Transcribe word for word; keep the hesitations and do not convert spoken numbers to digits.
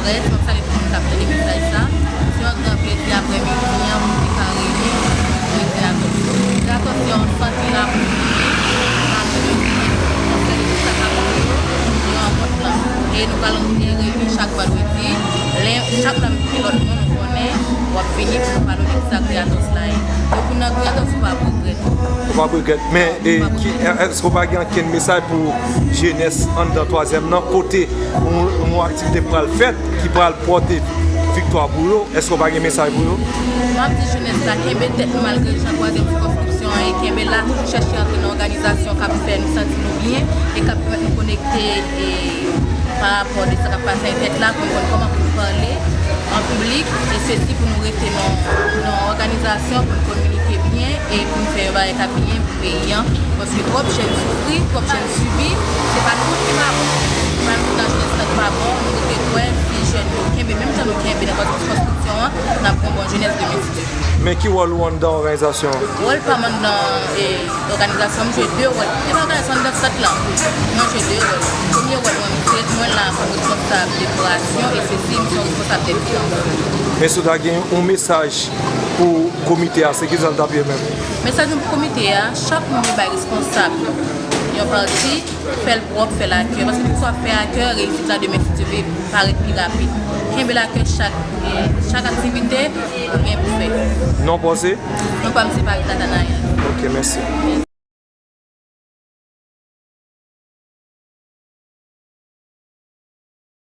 Mwen salye tout moun k ap tande mesaj sa. Se yon gran plezi aprè midi an pou m te ka reyini pou Greyatòs. Greyatòs se yon sant ki la pou nou ye, malgre nou gen konsèy de tout sa k ap fèt yo, nou rankont lan. E nou pral reyini chak vandredi. Lè chak lè m envite lòt moun, ou konnen, w ap vini pou nou pale de kisa Greyatòs la ye. Donk, ou nan Greyatòs, ou p ap regrèt. Ou p ap regrèt. Men, e, ki, èske w pa gen ankenn mesaj pou jenès anndan twazyèm nan, kote yon, yon aktivite pral fèt, ki pral pòte viktwa pou yo? Èske w pa gen mesaj pou yo? M ap di jenès la, kenbe tèt nou malgre jan twazyèm sikonskripsyon an ye, kenbe la, toujou chèche antre nan òganizasyon k ap fè nou santi nou byen e k ap pèmèt nou konekte e pa rapò de sa k ap pase nan tèt la, pou nou konn kòman pou nou pale an piblik, e sesi pou nou rete nan, nan òganizasyon, pou nou kominike byen e pou nou fè yon bagay k ap byen pou peyi an. Paske twòp jèn soufri, twòp jèn sibi, se pa nou ki pa bon. Se pa nou ki nan jenès la ki pa bon, nou rete kwè si jèn yo kenbe menm jan nou kenbe nan konstriksyon an, n ap gen yon bon jenès demen si Dye vle. Men ki wòl ou anndan òganizasyon an? Wòl pa m anndan, e, òganizasyon, m jwe de wòl. E pa òganizasyon, anndan sant lan. Mwen jwe de wòl. Premye wòl mwen, se mwen la kòm responsab dekorasyon e sesi, m se yon responsab de finans. Men si w ta gen yon mesaj pou komite a, se kisa l t ap ye menm? Mesaj mwen pou komite a, chak moun li bay responsab yon pati, fè l pwòp, fè l akè. Paske tout sa w ap fè akè, reyisit la demen si Dye vle parèt pi rapid. Kenbe l akè chak, e, chak aktivite ou gen pou fè. Non pa w se? Non pa m se Paris Nathanaël. Ok, mèsi.